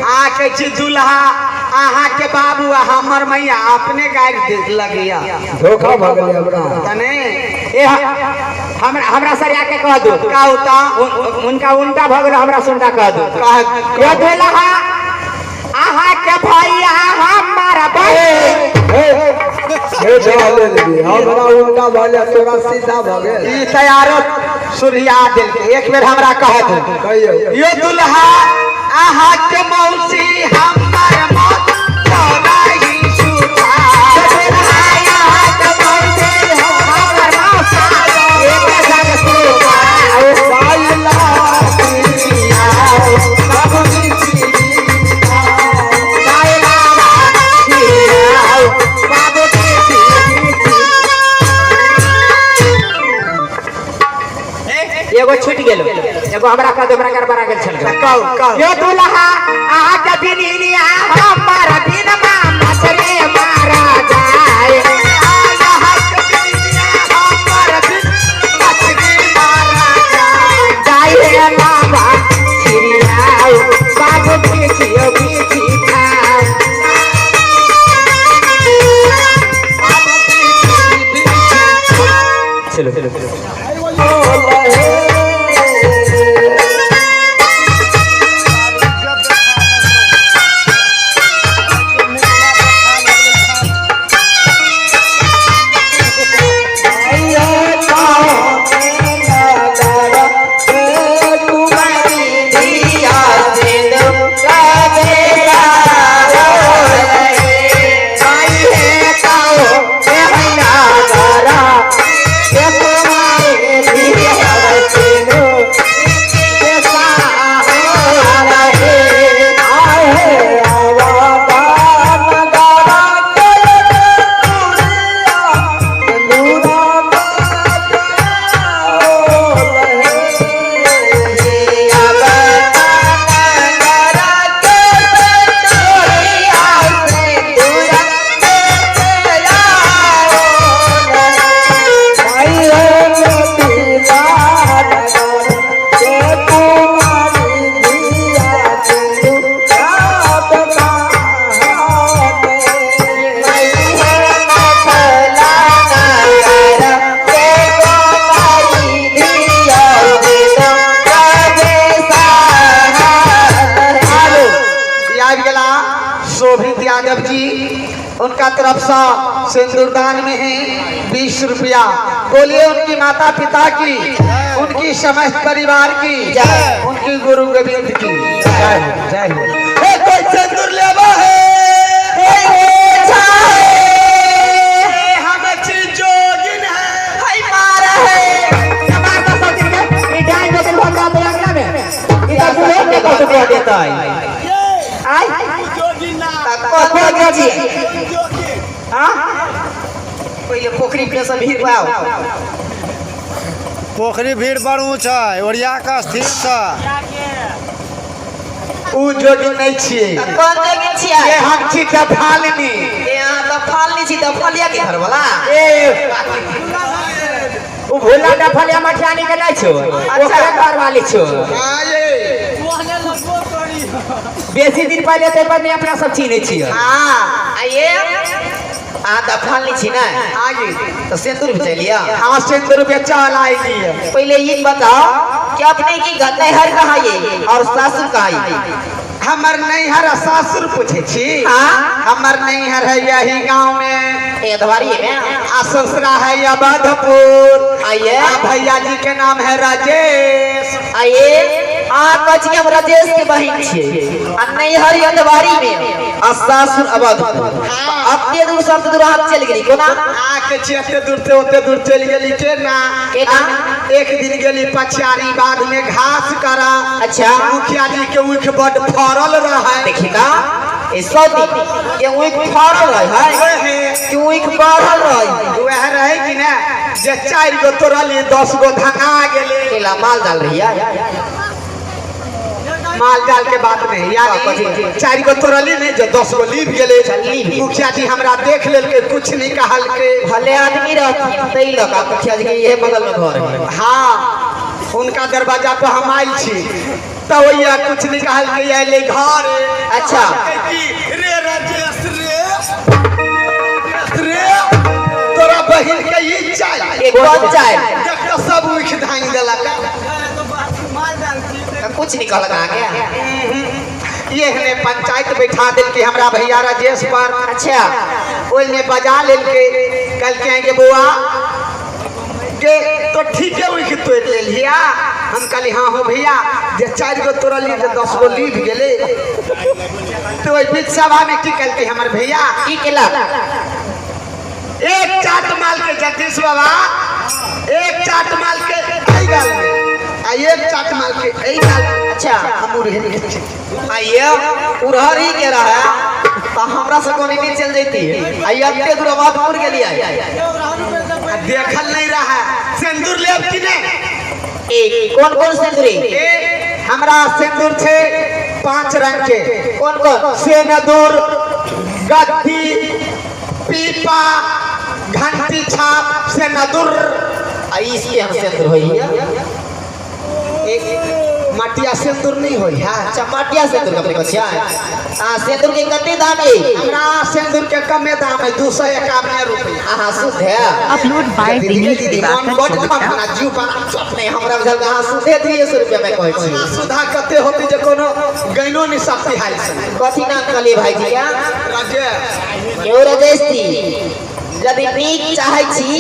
आ के छी दुल्हा अहाँ के बाबू आ हमर मैया अपने गारि दे लगिया। धोखा भऽ गेलै हमरा। तने ए हमरा हमरा सरिया के कह दो। कहू तऽ। उनका उल्टा भऽ गेल, हमरा सुनटा कह दो। कह। यो दुल्हा अहाँ के भैया हमर बहिन। हे ले लेबी, हमरा उल्टा भऽ गेल, तोरा सीधा भऽ गेल। ई तैयारो सुरिया देलकै। एक बेर हमरा कह दो। कहियौ। यो दुल्हा अहाँ के मौसी हमर मौत चौराही सुता। दुल्हा अहाँ के मौसी हमर मौसा एक संग सुता। बाइला पिया, बाबूजी पिया। बाइला पिया, बाबूजी पिया। एगो छूट गेल, एगो हमरा कह दो, हमरा गड़बड़ा गेल छल। कहू कहू। यो दुल्हा अहाँ के बिनिया हमर बिनमा मछरी मारा जाय। अहाँ के बिनिया हमर बिन मछरी मारा जाय। जाय हे बाबा छिरियाओ, बाबू बिछियो बिछि खाओ। बाबू बिछि बिछि खाओ। चलो चलो। आबि गेला शोभित यादव जी, उनका तरफ से सिंदूरदान में है 20 रुपया। बोलिए उनकी माता पिता की, उनकी समस्त परिवार की, उनकी गुरु गोविंद की जय हो, जय हो। हे कोई सिंदूर लेबा है? हे हम छी जोगिन है। पहिले पोखरी पे से भीड़ पाओ। पोखरी भीड़ बड़ ऊँच है, ओरिया के स्थिर छै। उ जोगिन नहीं छिए। कोन जोगिन छियै? ये हम छी दफालिनी। ए अहाँ दफालनी छी, दफालिया के घर वाला? ए उ भोला डफलिया मठियानी के नहीं छो, ओकरे घर वाली छो। हाँ ये बेसी दिन पहले तो पर नहीं अपना सब चिन्है छियै। हाँ, आ ये अहाँ दफालनी छी ने? हाँ जी। तो सिंदूर बेचलिया? हाँ सिंदूर बेचल आई है। पहले ये बताओ कि अपने की नैहर कहाँ ये और सासुर कहाँ ये? हमर नैहर आ सासुर पूछे छी? हाँ। हमर नैहर है यही गांव में, ए अधवारी में, आ ससुरा है अवधपुर। आइए। आ भैया जी के नाम है राजेश। आइए। आ कहै छी कि हम राजेश के बहिन छियै आ नैहर अधवारी में आ सासुर अवधपुर। अते दूर सब दूर अहाँ चलि गेली कोना? आ के छी एते दूर से ओते दूर चलि गेली केना? केना? एक दिन गेली पछियारी बाध में घास करा। अच्छा। मुखिया जी के ऊख बड फरल रहे। देखी ता ई सौती के ऊख फरल रहे है कि ऊख बढ़ल रहे? वह रहे कि ना जे 4 गो तोड़ली 10 गो धका गेले। केला माल जाल रहिया? माल जाल के बात नहीं, यानी 4 गो तोड़ली नहीं जो 10 गो लीप गेले। मुखिया जी हमरा देख लेलके, कुछ नहीं कहलके। भले आदमी रहथिन तै लऽ कऽ मुखिया जी के इहे बगल में घर है। हाँ, उनका दरवाजा पर हम आयल छी। तो वही कुछ निकाल के आइले घर। अच्छा। कि रे राजेश रे, रे तोरा बहिन के ई चाय एक कौन चाय? देख तो सब उख धांग देलक। कुछ निकल आ गया। ये हने पंचायत बैठा दिल के हमरा भैया राजेश पर। अच्छा। ओइमे बजा लेल के कल के आएंगे बुआ के तो ठीक है उख तोड़ ले लिया। हम कहली हाँ हो भैया, जे 4 गो तोड़लिए जे 10 गो लीभ गेले। तो ओहि बीच सभा में की कहलकै हमर भैया? की केलक? एक चाट माल के जगदीश बाबा, एक चाट माल के एहि गाल में आ एक चाट माल के एहि गाल में। अच्छा। हम उड़हे के छी। आइए उड़हरी के रहा तो हमरा से कोनी नहीं चल जैती। आइए अत्ते दूर अवधपुर गेलिए। आ देखल नहीं रहा सिंदूर लेब कि नहीं? ए कौन कौन सिंदूरी? ए हमरा सिंदूर छे 5 रंग के। कौन कौन? सेनदूर, गद्दी, पीपा, घंटी छाप, सेनदूर। आ इसके हम सिंदूर होइए। एक मटिया सिंदूर नहीं होई है। अच्छा मटिया सिंदूर के अपने बच्चा। हां सिंदूर के कते दाम है? हमरा सिंदूर के कमे दाम है 251 रुपया। हां शुद्ध है। Upload by दीदी Dinesh दीदी मन Diwakar बड कम Chowta. हमरा जीव पर नहीं हमरा बुझल अहाँ सुधे 200 रुपया में कहै छी। सुधा कते होती जे कोनो गैनो नहीं सकती हाल से। कथी नाम कहलिए भाईजी का? राजेश। केओ राजेश जी यदि नीक चाहै छी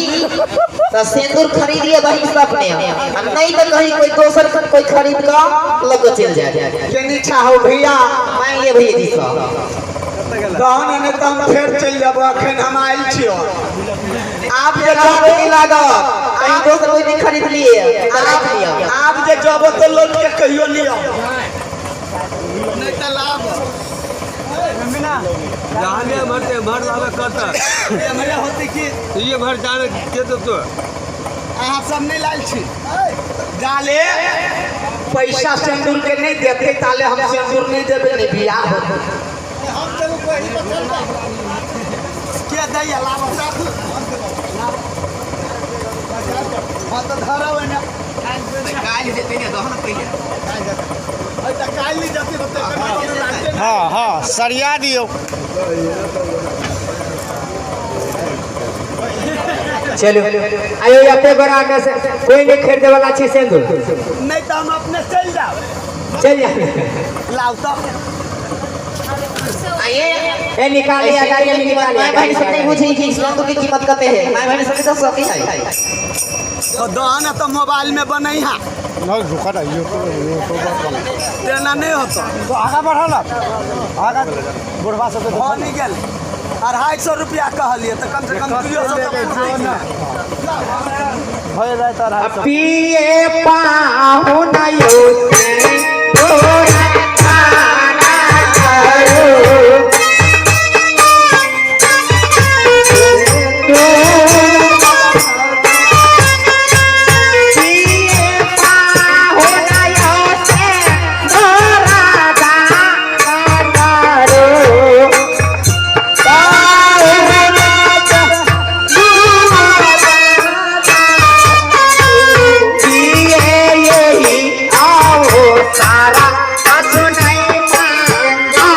तो सिंदूर खरीदिए बहिन से अपने, आ नहीं तो कहीं कोई दोसर कोई खरीद के लग चल जाए। केनी चाहो भैया? मांगिए भैया जी से। तहन ने तो हम फेर चल जाबो, अखन हम आयल छियो। आप जे जाबो जाबो नहीं लागत, कहीं दोसर कोई नहीं खरीद लिए तो राख लियो। आप जे जाबो तो लोन के कहियो लियो। नहीं तो लाभ जहाँ भरते भर लावे करता ये होती कि ये भर जाने के तो अहाँ सब नहीं लाल छी जाले पैसा सिंदूर के नहीं देते ताले हम सिंदूर नहीं देबे नहीं बियाह होते। हम चलू कोई पर चल के दैया लाभ साथू। हां तो धरा ओने काल जेते ने दहन पहिले। त काल नहीं जाती तो हाँ हाँ सरिया दियो। चलो आयो एते बड़ा में से कोई नहीं खरीदे वाला छी सिंदूर। नहीं तो हम अपने चल जाओ। चल जा लाओ तो आइए ए निकाल लिया गाड़ी में निकाल लिया। My भाई सब नहीं पूछी कि सिंदूर की कीमत कते है। My भाई सब तो सौखी है। तो दहन तो मोबाइल में बनई है। नहीं रुका ना ये तो तेना नहीं होता तो आगा बढ़ल आगा बुढ़वा सब हो नहीं गेल। 250 रुपया कहलिए तो कम से कम 200 भय जाए तो 250। पिए पाहु नयो से तोरा खाना करो। पिए पाहु नयो से तोरा खाना करो। सारा कछु नहीं मांगा।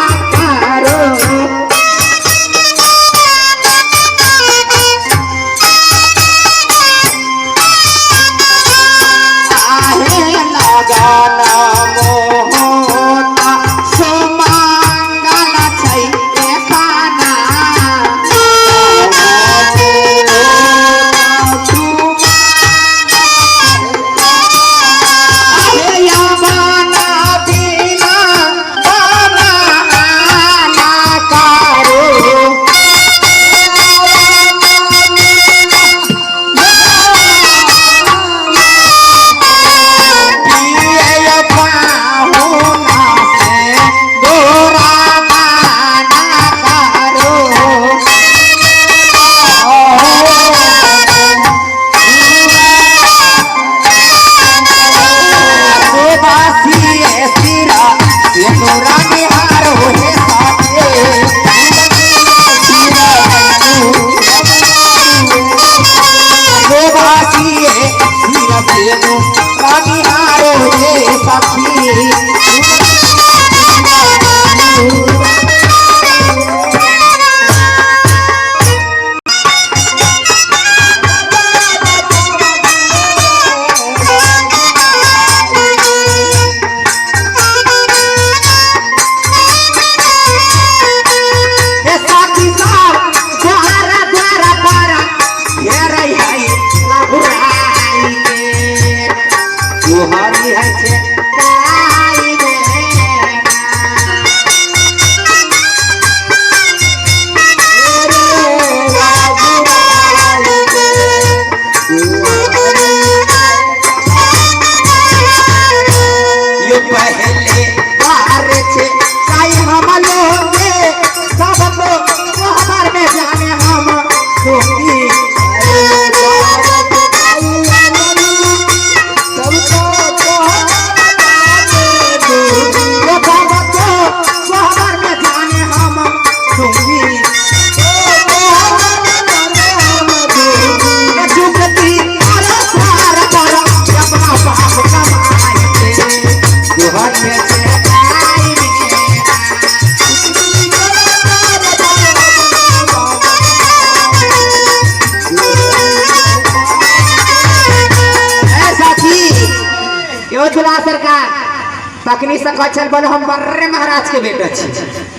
तखनी से कहै छल बोल हम बर्रे महाराज के बेटा छी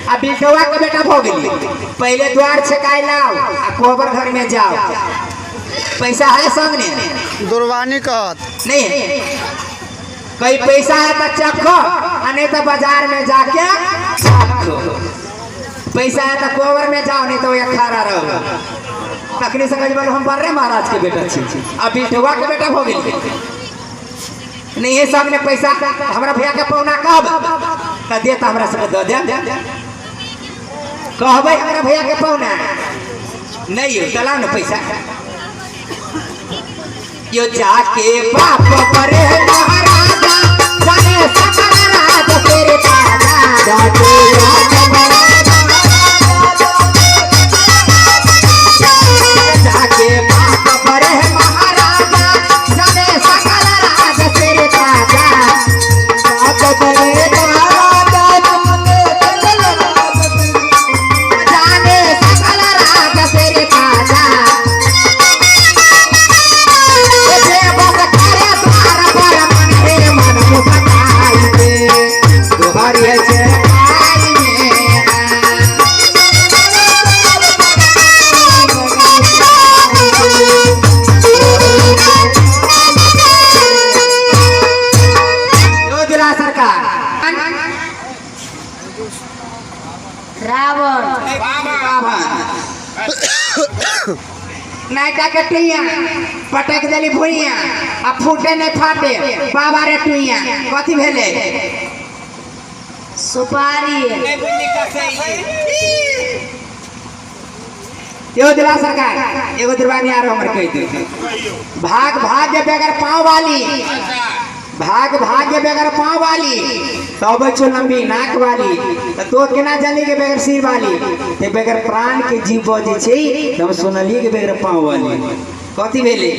आ बिटवा के बेटा भऽ गेली। पहिले द्वार छेकाय लाओ आ कोबर घर में जाओ। पैसा है संग ने दुर्वानी कहत नहीं है। कहीं पैसा है तो चखो आ नहीं तो बाजार में जाके चखो। पैसा है तो कोबर में जाओ नहीं तो यहाँ खड़ा रहो। तखनी से कहै बोल हम बर्रे महाराज के बेटा छी आ बिटवा के बेटा भऽ गेली। नहीं है सामने पैसा हमरा भैया के पौना कहब त देत हमरा सबके दऽ देब। कहबै हमरा भैया के पौना नहीं हो दला न पैसा। यो जाके बाप परे महाराजा जाने सकल राज तेरे दादा जाके जाके बाप परे महाराजा जाने सकल राज तेरे दादा बाप परे महाराजा जाने सकल राज तेरे दादा जे बस करे द्वार पर मन रे मन मुस्काई के दुहारी छे आई मेरा। यो जिला सरकार रावण नायका के टुइया पटक देली भुइया आ फूटे नहीं फाटे बाबा रे टुइया कथी भेले सुपारी यो जिला सरकार एगो दुर्बानी आरो हमर कहि दे। भाग भाग्य बगैर पाँव वाली भाग भाग्य बगैर पाँव वाली तब छो लंबी नाक वाली त तो केना जली के बगैर सिर वाली ते बगैर प्राण के जीव बजै छै त हम सुनलिए के बगैर पाँव वाली कथी भेले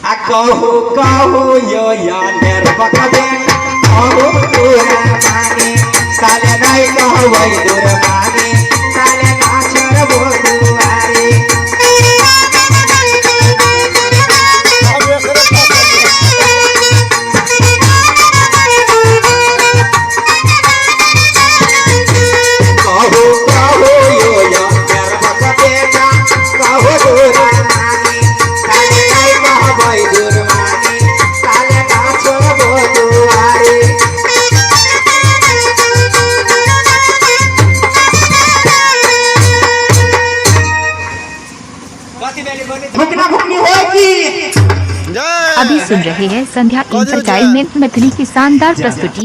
आ कहो कहो यो या निर्बक बेटा कहो तोरा माने साले नहीं कहबै दुर्माने साले नाचर बोलुआरे। कहो कहो यो या निर्बक बेटा कहो तोरा माने साले नहीं कहबै दुर्माने साले नाचर बोलुआरे। भुकना भुकनी होगी। जय अभी सुन रहे हैं संध्या कौन सी इंटरटेनमेंट मैथिली की शानदार प्रस्तुति।